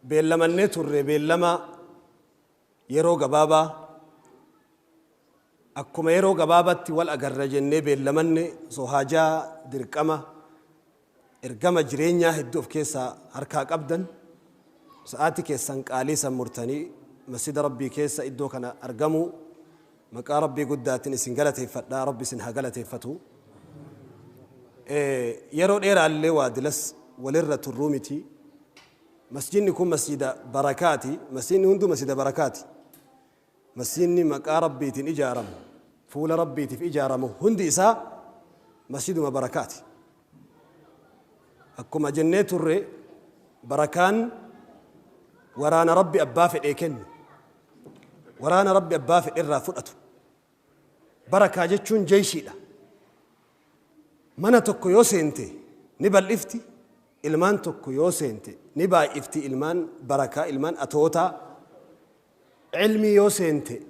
Beellamannee turre beellama yeroo gabaabaa akkuma yeroo gabaabatti wal agarra jennee beellamanne osoo haajaa dirqama ergama jireenyaa hedduu of keessaa harkaa qabdan sa'aatii keessan qaalii san murtanii masjida Rabbii keessa iddoo kana argamuu maqaa Rabbii guddaatiin isin galateeffadha. Rabbi isin haa galateeffatu. Yeroo dheeraallee waa dilas walirra turruu miti. Masjidni kun masjida barakaati. Masjidni hunduu masjida barakaati. Masjidni maqaa Rabbiitiin ijaaramu, fuula Rabbiitiif ijaaramu hundi isaa masjiduma barakaati. Akkuma jennee turre barakaan waraana Rabbi abbaa fedhee kennu. Waraana Rabbi abbaa fedhe irraa fudhatu. Barakaa jechuun jeeshiidha. Mana tokko yoo seente ni bal'ifti, ilmaan tokko yoo seente ni baay'ifti ilmaan barakaa, ilmaan atootaa. Ilmii yoo seente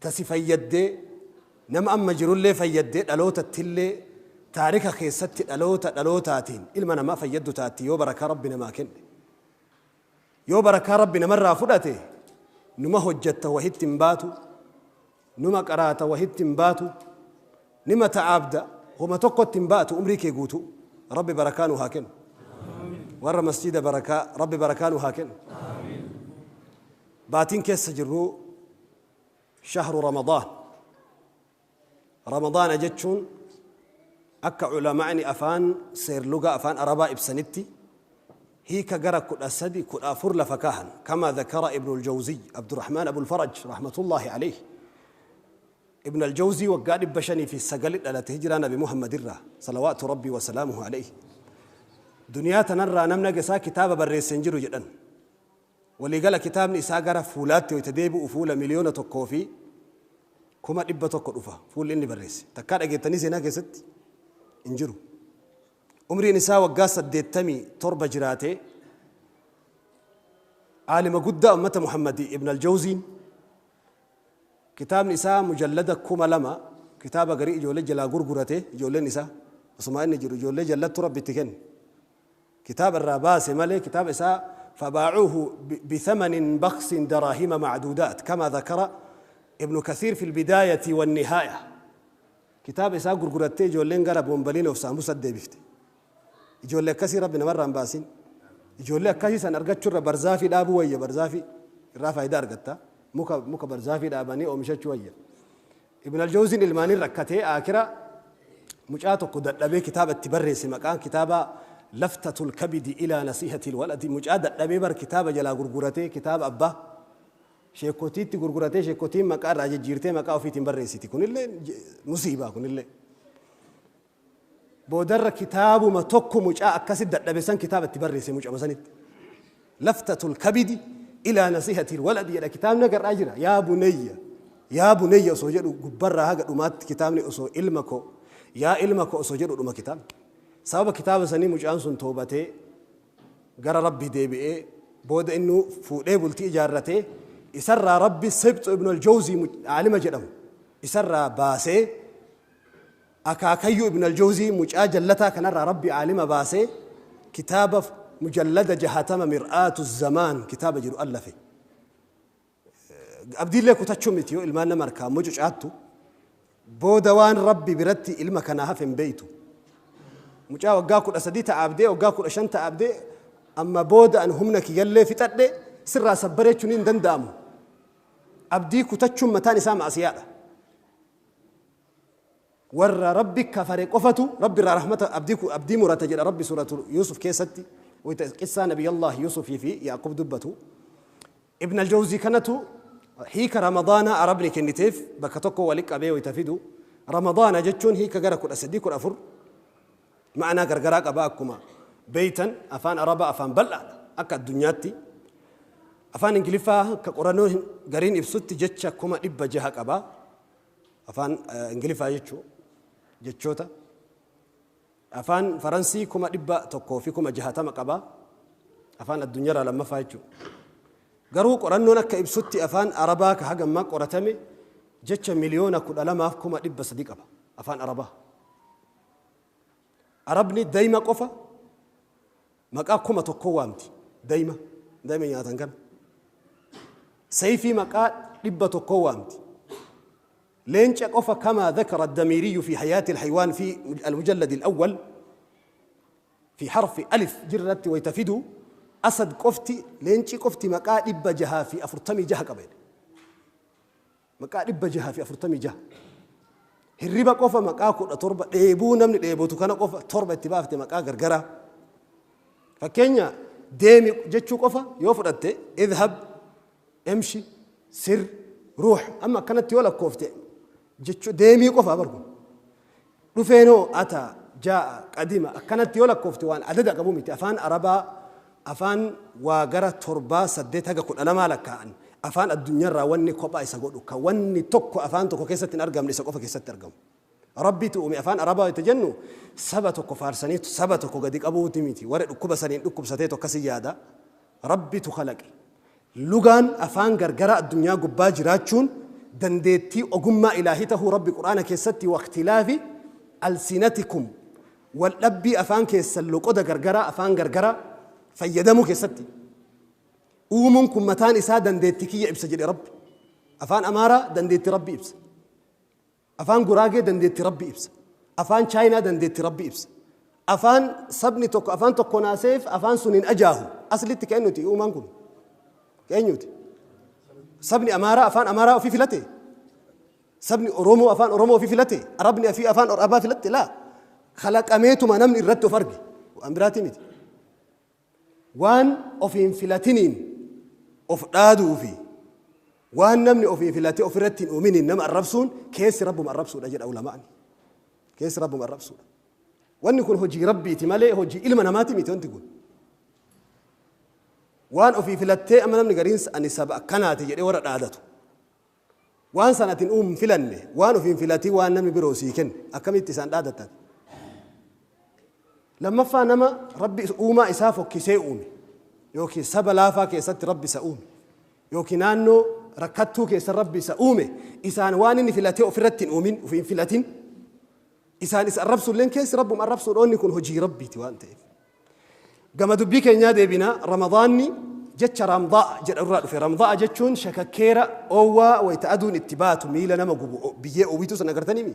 tasi fayyaddee nama amma jirullee fayyaddee dhalootattillee taarika keessatti dhaloota dhalootaatiin ilma namaa fayyaddu taatti yoo barakaa Rabbi namaa kenne. Yoo barakaa Rabbi namarraa fudhate numa hojjatta wahitti hin baatu, numa qaraata wahitti hin baatu, nima ta'aabda homa tokkotti hin baatu umrii kee guutuu. Rabbi barakaa nu haa kennu. Warra masjida barakaa Rabbi barakaa nu haa kennu. Baatiin keessa jirru shahru Ramadaan. Ramadaana jechuun akka ulamaa'ni afaan seerluga afaan Arabaa ibsanitti hiika gara 13 14 lafa kaahan kama dhakara Ibn al-Jawziy Abdurrahman Abul Faraj rahmatullahi alayhi. Ibn al-Jawzii waggaa 509 dhalate hijiraa Nabi Muhammad irraa salawaatu Rabbii wa salaamuhu alayhi. Duniyaa tanarraa namni isaa kitaaba barreesse hin jiru jedhan. Waliigala kitaabni isaa gara fuulaatti wayita deebi'u fuula 1,100,000 dhufa fuulli inni barreesse. Takkaa dhageettanii seenaa keessatti hin jiru. Umriin isaa waggaa 87 jiraatee aalima guddaa ummata Muhammadii Ibn al-Jawziin kitaabni isaa mujallada 2000 kitaaba garii ijoollee jalaa gurgurate ijoolleen isaa osuma inni jiru ijoollee jallattu Rabbi itti kenne. Kitaaba irraa baase malee kitaaba isaa فباعوه بثمن بخس دراهم معدودات كما ذكر ابن كثير في البداية والنهاية. Kitaaba isaa gurgurattee ijoolleen gara boonbaliin of saamusa deebifte. Ijoollee akkasii Rabbi namarraa hin baasin. Ijoollee akkasii san argachuurra barzaafii dhaabuu wayya, barzaafii irraa faayidaa argatta. Muka barzaafii dhaabanii oomishachuu wayya. Ibn al-Jawziin ilmaaniin rakkatee akira mucaa tokko dadhabee kitaaba itti barreesse maqaan kitaaba Laftatul Kabidi ilaa Nasihatil Waladi. Mucaa dadhabee bar kitaaba jalaa gurguratee kitaaba abbaa sheekotiitti gurguratee sheekotiin maqaa irraa jijjiirtee maqaa ofiitiin barreessiti. Kunillee musiibaa kunillee. Boodarra kitaabuma tokko mucaa akkasi dadhabe san kitaaba itti barreesse mucama sanitti. Laftatul Kabidi ilaa Nasihatil Waladi jedha kitaabni agarraa jira. Yaa bunayya yaa bunayya osoo jedhu gubbarraa haga dhumaatti kitaabni osoo ilma koo yaa ilma koo osoo jedhu dhuma kitaabni. Sababa kitaaba sanii mucaan sun toobatee gara Rabbii deebi'ee booda inni fuudhee bultii ijaarratee isarraa Rabbi Sibxu Ibn al-Jawzii aalima jedhamu isarraa baasee akaakayyuu Ibn al-Jawzii mucaa jallataa kanarraa Rabbi aalima baasee kitaaba mujallada 60 Mir'aatu Zamaan kitaaba jedhu allafe. Abdiillee kutachuu miti yoo ilmaan nama harkaa mucucaattu booda waan Rabbi biratti ilma kanaa hafe hin beeytu. Mucaa waggaa 13 ta'aabdee waggaa 15 ta'aabdee amma booda an humna kiyyallee fixadhe sirraa sabbareechuun hin danda'amu. Abdii kutachuun mataan isaa ma'asiyaadha. Warra Rabbi kafare qofatu Rabbi irraa rahmata abdii murata jedha Rabbi suuratu Yuusuf keessatti wayita qissaa Nabiyallah Yuusufii fi Yaaqub dubbatu. Ibn al-Jawzii kanatu hiika Ramadaanaa Arabni kenniteef bakka tokko wali qabee wayita fidu Ramadaana jechuun hiika gara 13 14 ma'anaa gargaraa qaba. Akkuma beeytan afaan Arabaa afaan bal'aadha akka addunyaatti. Afaan Ingiliffaa akka qorannoon gariin ibsutti jecha 600,000 qaba. Afaan Ingiliffaa jechuu jechoota. Afaan Faransii 160,000 qaba. Afaan addunyaarraa lammaffaa jechuudha. Garuu qorannoon akka ibsutti afaan Arabaa ka haga ammaa qoratame jecha 12,300,000 qaba afaan Arabaa. Arabni dayma qofa maqaa 1000 waamti dayma. Damee nyaatan kana. Sayfii maqaa 100 waamti. Leenca qofa كما ذكر الدميري في حياة الحيوان في المجلد الأول في حرف ألف جرت ويتفدو أسد qofti leenci qofti maqaa 646 qaba. Maqaa 646. Hirriba qofa maqaa 17, dheebuu namni dheebotu kana qofa 7 itti baafte maqaa gargaraa. Fakkeenya deemi jechuu qofa yoo fudhatte اذهب امشي سر روح amma akkanatti yoo lakkoofte jechuu deemii qofa bargu. Dhufeenoo أتى جاء قدم akkanatti yoo lakkoofte waan adada qabu miti. Afaan Arabaa afaan waa gara 7, 8 haga 12 lakkaa'an. Afaan addunyaarraa wanni kophaa isa godhu ka wanni tokko afaan tokko keessatti hin argamne isa qofa keessatti argamu. Rabbitu uume. Afaan Arabaa itti jennu saba tokko faarsanii saba tokko gadi qabuuti miti. Warra dhukkuba saniin dhukkubsateetu akkasii yaada. Rabbitu kalaqe. Lugaan afaan gargara addunyaa gubbaa jiraachuun dandeettii ogummaa ilaahii tahuu Rabbi Quraana keessatti واختلاف ألسنتكم wal dhabbii afaan keessan loqoda gargaraa afaan gargaraa fayyadamuu keessatti uumuun kun mataan isaa dandeettii kiyya ibsa jedhe Rabbi. Afaan Amaaraa dandeettii Rabbi ibsa. Afaan Guraagee dandeettii Rabbi ibsa. Afaan Chaayinaa dandeettii Rabbi ibsa. Afaan sabni tokko afaan tokko naaseef afaan sun hin ajaahu. Aslitti keenyuti uumaan kun. Keenyuti. Sabni Amaaraa afaan Amaaraa ofii filate. Sabni Oromoo afaan Oromoo ofii filate. Arabni ofii afaan Arabaa filatte laa. Kalaqameetuma namni irratti of arge. Waan biraatii miti. Waan ofiin filatiniin of dhaaduu fi waan namni ofii filatee ofirratti hin uuminiin nama arrabsuun keessi Rabbuma arrabsuudha jedha ulamaan. Keessi Rabbuma arrabsuudha. Wanni kun hojii Rabbiiti malee hojii ilma namaati miti wanti kun. Waan ofii filattee amma namni gariinsa ani saba akkanaati jedhee warra dhaadatu. Waan sana atiin uumu filanne, waan ofiin filatii, waan namni biroo sii kenne akkamitti isaan dhaadattan? Lammaffaa, nama Rabbi uumaa isaa fokkisee uume yookiin saba laafaa keessatti Rabbi isa uume yookiin naannoo rakkattuu keessa Rabbi isa uume, isaan waan inni filatee ofirratti hin uumin, ofiin filatin isaan isa arrabsuulleen keessi Rabbuma arrabsuudha. Onni kun hojii Rabbiiti waan ta'eef. Gama dubbii keenyaa deebina. Ramadaanni jecha رمضاء jedha irraa dhufe. رمضاء jechuun shakakkeera oowwaa wayita aduun itti baatu miila nama gubu, biyyee oowwituu sana agartanii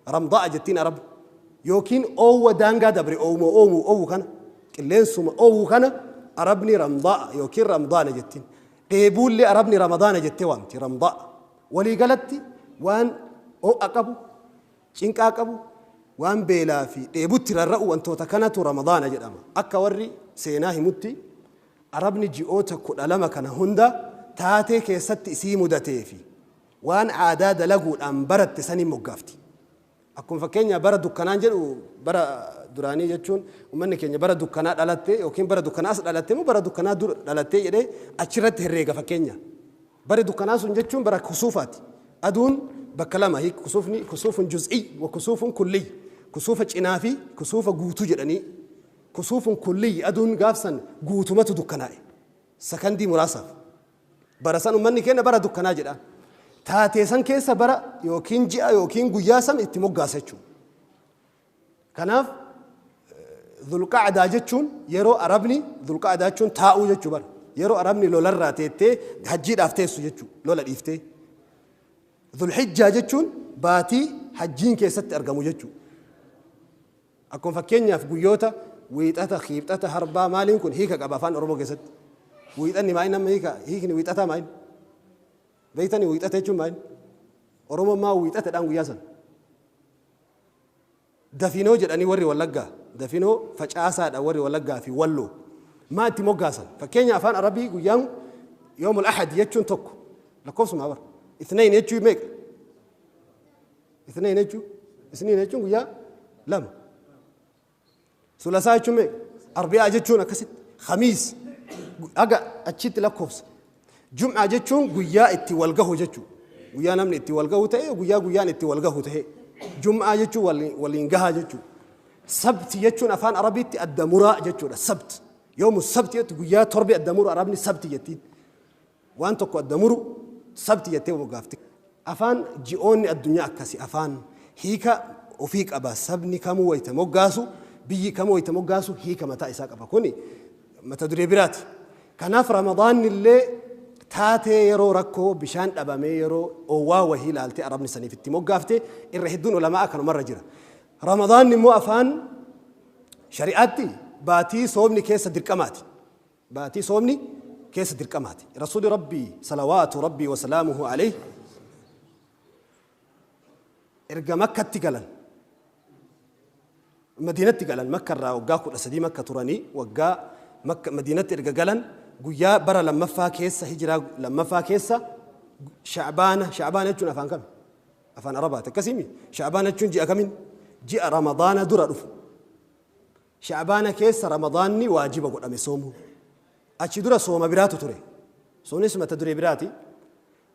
رمضاء jettiin Arab, yookiin oowwa daangaa dabre oowuma oowwu oowwu kana, qilleensuma oowwu kana Arabni رمضاء yookiin Ramadaana jettiin. Dheebuullee Arabni Ramadaana jettee waamti رمضاء. Waliigalatti waan ho'a qabu, cinqaa qabu, waan beelaa fi dheebutti rarra'u, wantoota kanatu Ramadaana jedhama. Akka warri seenaa himutti Arabni ji'oota 12 kana hunda taatee keessatti isii mudatee fi waan aadaa dalaguudhaan baratte saniin moggaafti. Akkuma fakkeenya bara dukkanaan jedhu, bara duraanii jechuun uummanni keenya bara dukkanaa dhalatte yookiin bara dukkanaa as dhalatte moo bara dukkanaa dur dhalattee jedhee achirratti herreega fakkeenya. Bari dukkanaa sun jechuun bara kusuufaati. Aduun bakka lama kusuufni كسوف جزئي وكسوف كلي. Kusuufa cinaa fi kusuufa guutuu jedhanii. كسوف كلي aduun gaafsan guutumatu dukkanaa'e. Sakandii muraasaaf. Bara san uummanni keenya bara dukkanaa jedha. Taatee san keessa bara yookiin ji'a yookiin guyyaa san itti moggaasa jechuudha. Kanaaf Dhulqa'adaa jechuun yeroo Arabni, Dhulqa'adaa jechuun taa'uu jechuu bara. Yeroo Arabni lolarraa teettee hajjiidhaaf teessu jechuudha. Lola dhiiftee. Dhulhijjaa jechuun baatii hajjiin keessatti argamu jechuudha. Akkuma fakkeenyaaf guyyoota Wiixata, Kiibxata, Harbaa maaliin kun hiika qaba afaan Oromoo keessatti. Wiixanni maal nama hiika, hiikni wiixataa maal? Beektanii wiixata jechuun maal? Oromoon maa wiixatadhaan guyyaa sana? Dafinoo jedhanii warri Wallaggaa, dafinoo facaasaadha warri Wallaggaa fi Walloo. Maa itti moggaasan? Fakkeenya afaan Arabii guyyaan يوم الأحد jechuun tokko lakkoofsuma bara. اثنين jechuun meeqa? اثنين jechuun, اثنين jechuun guyyaa lama. ثلاثاء jechuun meeqa? أربعاء jechuun akkasitti. خميس aga achitti lakkoofsa. جمعة jechuun guyyaa itti wal gahu jechuudha. Guyyaa namni itti wal gahu ta'e, guyyaa guyyaan itti wal gahu ta'e. جمعة jechuun waliin gahaa jechuudha. سبت jechuun afaan Arabiitti adda muraa jechuudha. سبت. يوم السبت jettu guyyaa torbe adda muru Arabni سبت jettiin. Waan tokko adda muru سبت jettee moggaafti. Afaan ji'oonni addunyaa akkasi afaan hiika ofii qaba. Sabni kamuu wayita moggaasu, biyyi kamuu wayita moggaasu hiika mataa isaa qaba. Kuni mata duree biraati. Kanaaf Ramadaanni illee taatee yeroo rakkoo bishaan dhabamee yeroo oowwaa wahii ilaaltee Arabni saniif itti moggaafte. Irra hedduun ulamaa kanumarra jira. Ramadaanni immoo afaan shari'aatti baatii soomni keessa dirqamaati. Baatii soomni keessa dirqamaati. Rasuuli Rabbii salawaatu Rabbii wasalaamuhu alayhi erga Makkatti galan, Madiinatti galan, Makka irraa waggaa 13 Makka turanii, waggaa Makka Madiinatti erga galan, guyyaa bara lammaffaa keessa, hijiraa lammaffaa keessa, Sha'baana. Sha'baana jechuun afaan kami? Afaan Arabaati akkasiimi. Sha'baana jechuun ji'a kamin? Ji'a Ramadaana dura dhufu. Sha'baana keessa Ramadaanni waajiba godhame soomuun. Achi dura sooma biraatu ture. Sunis mata duree biraati.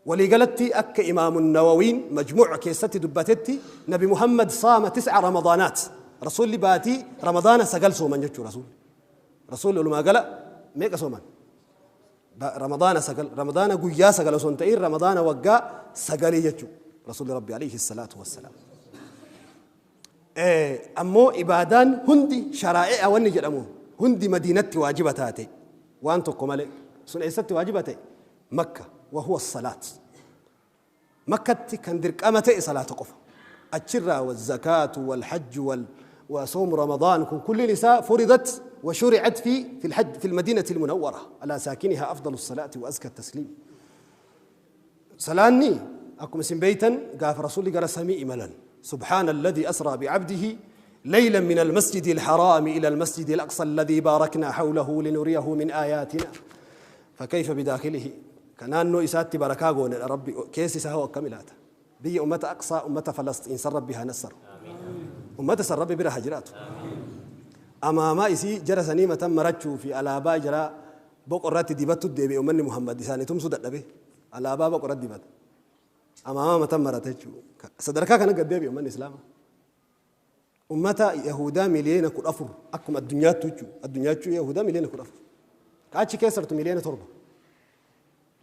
Waliigalatti akka Imaamu Nawawiin Majmuuc keessatti dubbatetti, Nabi Muhammad saama tis'a Ramadaanaat. Rasuulli baatii Ramadaana 9 sooman jechuu rasuulli. Rasuulli walumaa gala meeqa sooman? Ramadaana 9. Ramadaana guyyaa 9 osoo hin ta'in Ramadaana waggaa 9 jechuu. Rasuulli Rabbi alayhi salaatu wassalaam. Ammoo ibaadaan hundi, sharaa'i'a wanni jedhamu hundi, Madiinatti waajiba taate waan tokko malee. Sun eessatti waajiba ta'e? Makka. Wa huwa salaat. Makkatti kan dirqama ta'e salaata qofa. Achirraa wazakaatu walhajju wal وصوم رمضان كن كل نساء فرضت وشرعت في الحج في المدينة المنورة على ساكنها أفضل الصلاة وأزكى التسليم. Salaanni akkuma isin beeytan gaafa Rasuulli gara samii imalan, سبحان الذي أسرى بعبده ليلا من المسجد الحرام إلى المسجد الأقصى الذي باركنا حوله لنريه من آياتنا فكيف بداخله. Kanaannoo isaatti barakaa goone Rabbi, keessi isaa hoo akkam ilaata? Biyya ummata Aqsaa, ummata Falasxiin san Rabbi haa nassaru. Ummata san Rabbi bira haa jiraatu. Amaamaa isii jara sanii matan marachuu fi alaabaa jaraa boqo irratti dibattu deebi'e. Ummanni Muhammad isaanii tumsuu dadhabe, alaabaa boqo irratti dibata, amaamaa matan marata jechuudha. Sadarkaa kana gad deebi'e ummanni Islaamaa. Ummata Yahudaa 14 miliyoona akkuma addunyaattu jechuudha. Addunyaa jechuun Yahudaa 14 miliyoona. Ka achi keessa jirtu 7 miliyoona. 7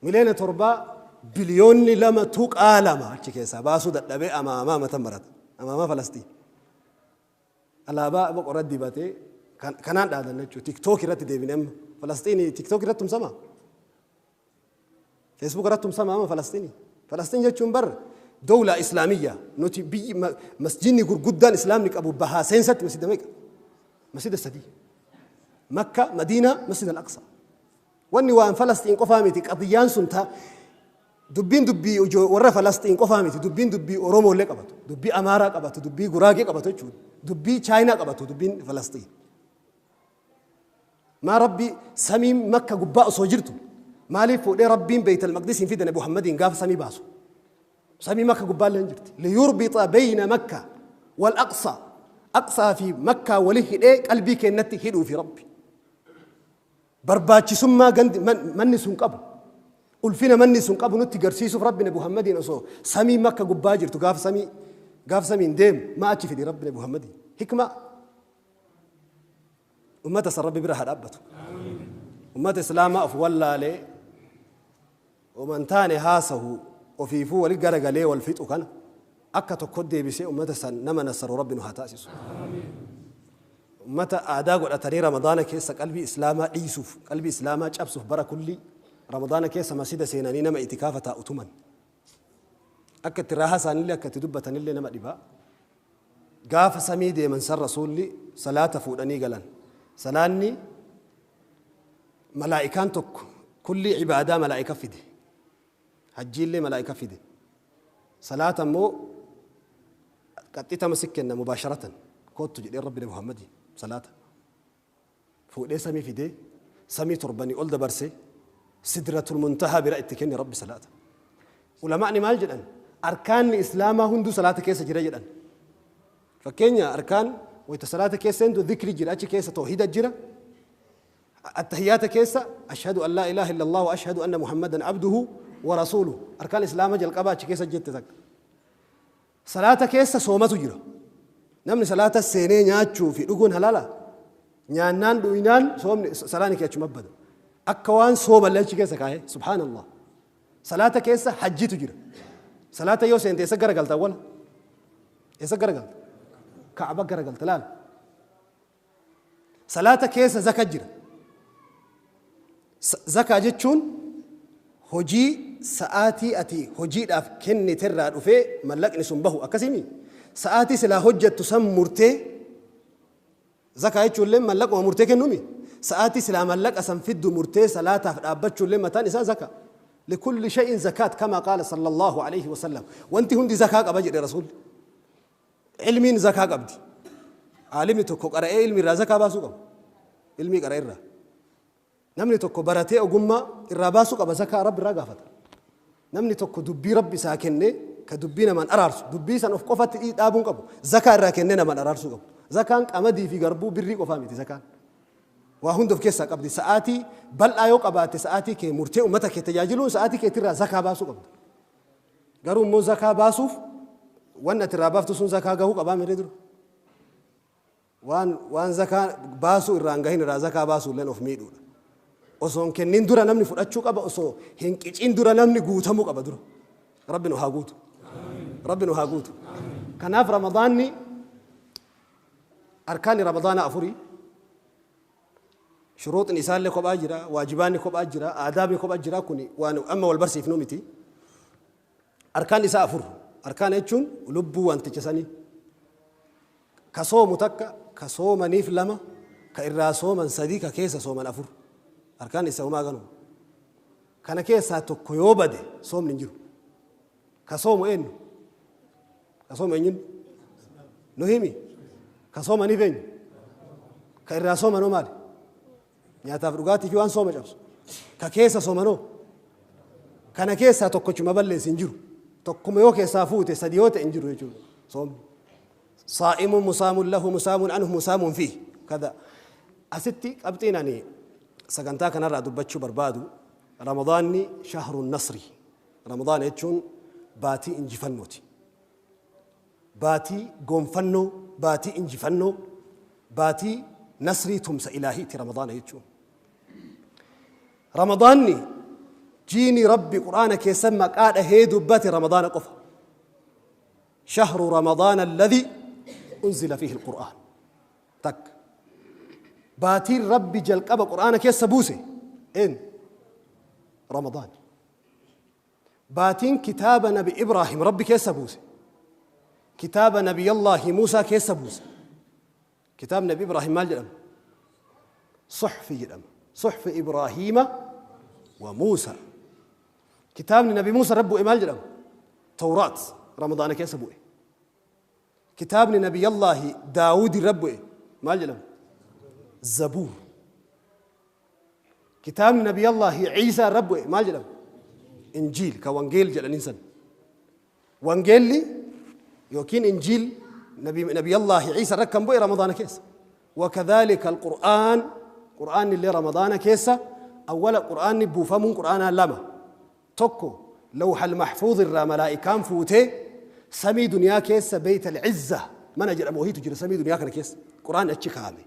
miliyoona, 2.2 biliyoona achi keessaa baasuu dadhabee amaamaa matan marata. Amaamaa Falastiin. Alaabaa boqo irratti dibatee kanaan dhaadan jechuudha. TikTok irratti deebine amma. Falastiin TikTok irratti tumsama. Facebook irratti tumsama amma Falastiin. Falastiin jechuun bar dowla Islaamiyyaa. Nuti biyyi masjidni gurguddaan Islaamni qabu bahaa seensatti masjida meeqa? Masjida sadii. Makka, Madiinaa, Masjid al-Aqsa. Wanni waan Falastiin qofaa miti. Qadiyyaan sun ta dubbiin dubbii warra Falastiin qofaa miti. Dubbiin dubbii Oromoollee qabatu, dubbii Amaaraa qabatu, dubbii Guraagee qabatu jechuudha. Dubbii Chaayinaa qabatu dubbiin Falastiin. Maa Rabbi samiin Makka gubbaa osoo jirtu maaliif fuudhee Rabbiin Beeytal Maqdisiin fide Nabi Muhammadiin gaafa samii baasu? Samii Makka gubbaa illee hin jirti. ليربط بين مكة والأقصى. Aqsaa fi Makkaa wali hidhee qalbii kennatti hidhuu fi Rabbi. Barbaachisummaa gandi manni sun qabu, ulfina manni sun qabu nutti garsiisuuf Rabbi Nabi Muhammadiin osoo samii Makka gubbaa jirtu gaafa samiin deemu maa achi fide Rabbi Nabi Muhammadiin? Hikmaa. Ummata san Rabbi bira haa dhaabbatu. Ummata Islaamaa of wallaalee oman taane haasahu, ofiifuu wali garagalee wal fixu kana akka tokko deebisee ummata san nama nassaru Rabbi nu haa taasisu. Ummata aadaa godhatanii Ramadaana keessa qalbii Islaamaa dhiisuuf, qalbii Islaamaa cabsuuf, bara kullii Ramadaana keessa masjida seenanii nama itikaafa taa'u tuman. Akka itti raahaa isaanillee, akka itti dubbatanillee nama dhibaa. Gaafa samii deeman san Rasuulli salaata fuudhanii galan. Salaanni malaa'ikaan tokko kullii ibaadaa malaa'ika fide. Hajjiillee malaa'ika fide. Salaata immoo qaxxitama si kenna مباشرة, koottu jedhee Rabbi Nabi Muhammadii salaata. Fuudhee samii fidee, samii torbanii ol dabarsee, Sidratul Muntahaa bira itti kenne Rabbi salaata. Ulamaa'ni maal jedhan? Arkaanni Islaamaa hunduu salaata keessa jira jedhan. Fakkeenya, arkaan wayita salaata keessa seentu dhikri jira, achi keessa toohida jira. Attahiyyaata keessa أشهد أن لا إله إلا الله وأشهد أن محمدا عبده ورسوله. Arkaan Islaamaa jalqabaa achi keessa jette takka. Salaata keessa soomatu jira. Namni salaata seenee nyaachuu fi dhuguun halaala. Nyaannaan dhuginaan soomni salaani kee achuma bada. Akka waan soomallee achi keessa kaa'ee, subhaanallah. Salaata keessa hajjitu jira. Salaata yoo seente eessa garagalta awwala? Eessa garagalta? Kaaba garagalta laal. Salaata keessa zaka jira. Zakaa jechuun hojii sa'aatii ati hojiidhaaf kenniterraa dhufee mallaqni sun bahu akkasimi. Sa'aatii silaa hojjettu san murtee, zakaa jechuun mallaquma murtee kennumi. Sa'aatii silaa mallaqa san fiddu murtee salaataaf dhaabbachuullee mataan isaa zakaa. لكل شيء زكاة كما قال صلى الله عليه وسلم. وانت هندي زكاة قبل رسول. علمين زكاة قبدي. عالمي tokko qara'ee ilmi irraa zakaa baasuu qaba. Ilmii qara'e irraa. Namni tokko baratee ogummaa irraa baasuu qaba, zakaa Rabbi irraa gaafata. Namni tokko dubbii Rabbi isaa kennee ka dubbii namaan araarsu, dubbii san of qofatti dhaabuun qabu, zakaa irraa kennee namaan araarsuu qabu. Zakaan qamadii fi garbuu birrii qofaa miti zakaan. Waa hunda of keessaa qabdi. Sa'aatii bal'aa yoo qabaatte, sa'aatii kee murtee uummata kee tajaajiluun sa'aatii keetirraa zakaa baasuu qabda. Garuu immoo zakaa baasuuf wanni ati irraa baaftu sun zakaa gahuu qabaa miree dura. Waan zakaa baasuu irraa hin gahin irraa zakaa baasuu illee of miidhuudha. Osoo hin kennin dura namni fudhachuu qaba, osoo hin qicin dura namni guutamuu qaba dura. Rabbi nu haa guutu. Rabbi nu haa guutu. Kanaaf Ramadaanni, arkaanni Ramadaana afurii, shuruuxni isaallee kophaa jira, waajibaanni kophaa jira, aadaabni kophaa jira, kun waan amma wal barsiifnu miti. Arkaan isaa afur. Arkaan jechuun lubbuu wanticha sanii. Ka soomu takka, ka soomaniif lama, ka irraa sooman sadii, ka keessa sooman afur. Arkaan isaa homaa ganuma. Kana keessaa tokko yoo bade soomni hin jiru. Ka soomu eenyu? Ka soomu eenyuun? Nu himi. Ka soomaniif eenyu? Ka irraa soomanoo maali? Nyaataaf dhugaatii fi waan sooma cabsu. Ka keessa soomanoo? Kana keessaa tokkochuma balleessi hin jiru. Tokkuma yoo keessaa fuute sadi yoo ta'e hin jiru jechuudha. Soomni. صائم مصام له مصام عنه مصام فيه كذا. Asitti qabxiin ani sagantaa kanarraa dubbachuu barbaadu, Ramadaanni شهر النصر. Ramadaan jechuun baatii injifannooti. Baatii gonfannoo, baatii injifannoo, baatii nasrii, tumsa ilaahiiti Ramadaana jechuun. Ramadaanni jiini Rabbi Qur'aana keessa maqaa dhahee dubbate Ramadaana qofa. شهر رمضان الذي أنزل فيه القرآن. تك baatiin Rabbi jalqaba Qur'aana keessa buuse إن رمضان. Baatiin kitaaba Nabi Ibraahim Rabbi keessa buuse, kitaaba Nabiy Allaahi Muusaa keessa buuse. Kitaab Nabi Ibraahim maal jedhama? Suxfi jedhama. صحف إبراهيم وموسى. Kitaabni Nabi Muusaa rabbi bu'e maal jedhama? Tawraat. Ramadaana keessa bu'e. Kitaabni Nabiy Allaahi Daawudi rabbi bu'e maal jedhama? Zabuur. Kitaabni Nabiy Allaahi Ciisaa rabbi bu'e maal jedhama? Injiil, ka Wangeel jedhaniin san. Wangeelli yookiin Injiil Nabiy Allaahi Ciisaa irra kan bu'e Ramadaana keessa. وكذلك القرآن. قرآن اللي رمضان keessa أول قرآن buufamuun قرآن lama. Tokko لوح المحفوظ irraa malaa'ikaan fuutee samii duniyaa keessa بيت العزة mana jedhamu wahiitu jira samii duniyaa kana keessa, Qur'aan achi kaa'ame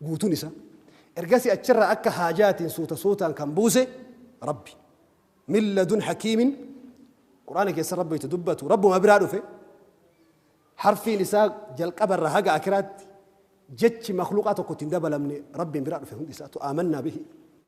guutuun isa. Ergasii achirraa akka haajaatiin suuta suutaan kan buuse Rabbi من لدن حكيم. Qur'aana keessa Rabbi itti dubbatu Rabbuma biraa dhufe. Harfiin isaa jalqabarra haga akiraatti jechi makhluuqaa tokko ittiin dabalamne, Rabbiin biraa dhufe hundi isaatu. آمنا به.